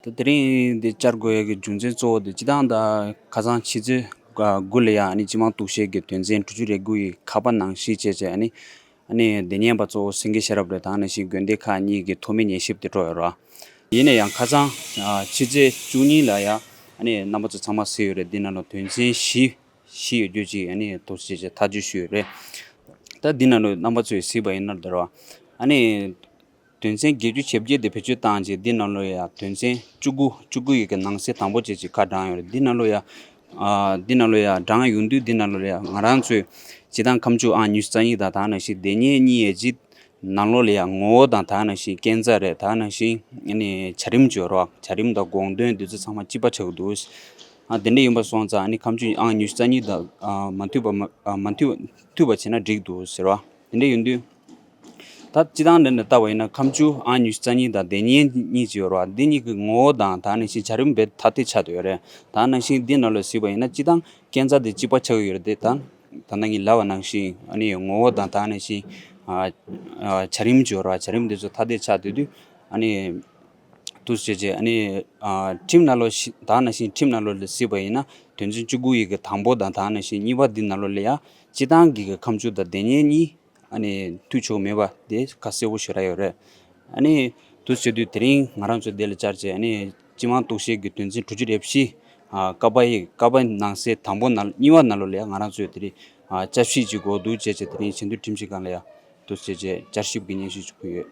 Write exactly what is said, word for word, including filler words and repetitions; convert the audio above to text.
ད་དེ་རིང་འདི་བཅར་དགོས་ཡ་གི་རྒྱུ་མཚན་གཙོ་བོ་དེ་སྤྱིར་བཏང་ད་ཁ་སང་ཕྱི་ཚེས་དགུ་ལ་ཡ་ཨ་ནི་སྤྱི་དམངས་གཏུག་བཤེར་གྱི་དོན་ཚན་དྲུག་ཅུ་རེ་དགུ་ཡི་ཁ་པ་ནང་བཞིན་བྱས་བྱས་ཨ་ནི་ཨ་ནི་སྡེ་ཉན་པ་གཙོ་བོ་སེང་གེ་ཤེས་རབ་རེད། ད་ནང་བཞིན་དགོན་སྡེ་ཁག་གཉིས་ཀྱི་ཐོག་མའི་ཉན་ཞིབ་དེ་འགྲོ་ཡོད་ར། ཡིན་ན་ཡང་ཁ་སང་ཕྱི་ཚེས་བཅུ་གཉིས་ལ་ཡ་ཨ་ནི་རྣམ་པ་ཚོ་ཚང་མ་གཟིགས་ཡོད་རེད། འདི་ནང་ལ་དོན་ཚན་བཞི་བཞི་ཡོད་རྒྱུ་ཅིག་ཨ་ནི་འདུག་སེ་བྱས་བྱས་ཐག་གཅོད་ཞུས་ཡོད་རེད། ད་འདི་ནང་ལ་རྣམ་པ་ཚོས་གཟིགས་པ་ཡིན་ན་འདི་ར་ཨ་ནི། དོན་ཚན་བརྒྱད་ཅུ་ཞེ་བརྒྱད་དེ་བེད་སྤྱོད་བཏང་རྗེས་འདི་ནང་ལོ་ཡ་དོན་ཚན་བཅུ་དགུ་བཅུ་དགུ་ཡི་གི་ནང་གསེས་དང་པོ་བཅས་ཀྱི་ཁ་བགྲང་ཡོད་རེད། འདི་ནང་ལོ་ཡ་ཨ་འདི་ནང་ལོ་ཡ་བགྲང་ཡོང་དུས་འདི་ནང་ལོ་ཡ་ང་རང་ཚོས་སྤྱིར་བཏང་ཁ་མཆུ་ཨང་ཉི་ཤུ་རྩ་གཉིས་དང་ད་ནང་བཞིན་སྡེ་ཉན་གཉིས་ཡས་ཀྱི་ནང་ལོ་ལ་ཡ་ངོ་བོ་དང་ད་ནང་བཞིན་སྐས་འཛེག་རེད། ད་ནང་བཞིན་ཨ་ནི་བྱ་རིམ་བརྗོད་རོགས་བྱ་རིམ་དང་དགོངས་དོན་འདི་ཚོ་ཚང་མ་གཅིག་པ་ཆགས་འདུག་ཨ་དེ་འདྲ་ཡིན་པ་སོང་ཙང་ཨ་ནི་ཁ་མཆུ་ཨང་ཉི་ཤུ་རྩ་གཉིས་དང་ཨ་མ་མཐུན་པ་མ་ཨ་མ་མཐུན་མཐུན་པ་བྱས་ན་འགྲིག་འདུག་ཟེར་བ་དེ་འདྲ་ཡོང་དུས། ད་སྤྱིར་བཏང་འདི་འདྲ་ལྟ་བ་ཡིན་ན་ཁ་མཆུ་ཨང་ཉི་ཤུ་རྩ་གཉིས་དང་སྡེ་ཉན་གཉིས་ཀྱི་ཡོད་རེད་བ། འདི་གཉིས་ཀྱི་ངོ་བོ་དང་ད་ནང་བཞིན་བྱ་རིམ་རྦད་ཐ་དད་ཆགས་བསྡད་ཡོད་རེད། ད་ནང་བཞིན་འདི་ནང་ལ་གཟིགས་པ་ཡིན་ན་སྤྱིར་བཏང་སྐས་འཛེག་དེ་གཅིག་པ་ཆགས་ཀྱི་ཡོད་རེད་དེ། ད་ད་ནང་གི་ལབ་པ་ནང་བཞིན་ཨ་ནི་ངོ་བོ་དང་ད་ནང་བཞིན་ཨ་ཨ་བྱ་རིམ་ཅིག་ཡོད་རེད་བ། བྱ་རིམ་དེ་ཚོ་ཐ་དད་ཆགས་བསྡད་དུས་ཨ་ནི་འདུག་སེ་བྱས་བྱས་ཨ་ནི་ཨ་ཁྲིམས་ནང་ལོགས་ཤི་ད་ནང་བཞིན་ཁྲིམས་ནང་ལོགས་ལ་གཟིགས་པ་ཡིན་ན་དོན་ཚན་བཅུ་དགུ་ཡི་གི་དང་པོ་དང་ད་ནང་བཞིན་གཉིས་པ་འདི་ནང་ལོགས་ལ་ཡ་སྤྱིར་བཏང་གི་གི་ཁ་མཆུ་དང་སྡེ་ཉན་གཉིས། ཨ་ནི་མཐུད་ཆོག་མེད་པ་དེ་ཁ་གསལ་པོ་ཞེ་དྲག་ཡོད་རེད། ཨ་ནི་དུས་ཚོད་དུས་དེ་རིང་ང་རང་ཚོ་འདི་ལ་བཅར་བྱས་ཨ་ནི་སྤྱི་དམངས་གཏུག་བཤེར་གྱི་དོན་ཚན་དྲུག་ཅུ་རེ་བཞི་ཨ་ཀ་པ་ཡི་ཀ་པ་ནང་གསེས་དང་པོ་ནང་གཉིས་པ་ནང་ལོགས་ལ་ཡ་ང་རང་ཚོས་དེ་རིང་ཨ་བཅར་ཞིབ་ཅིག་དགོས་འདུག་བྱས་བྱས་དེ་རིང་ཞིང་འཐུས་ཁྲིམས་ཞིབ་ཁང་ལ་ཡ་དུས་ཚོད་བཅས་བཅར་ཞིབ་ཀྱི་སྙན་ཞུ་ཞུ་གི་ཡོད།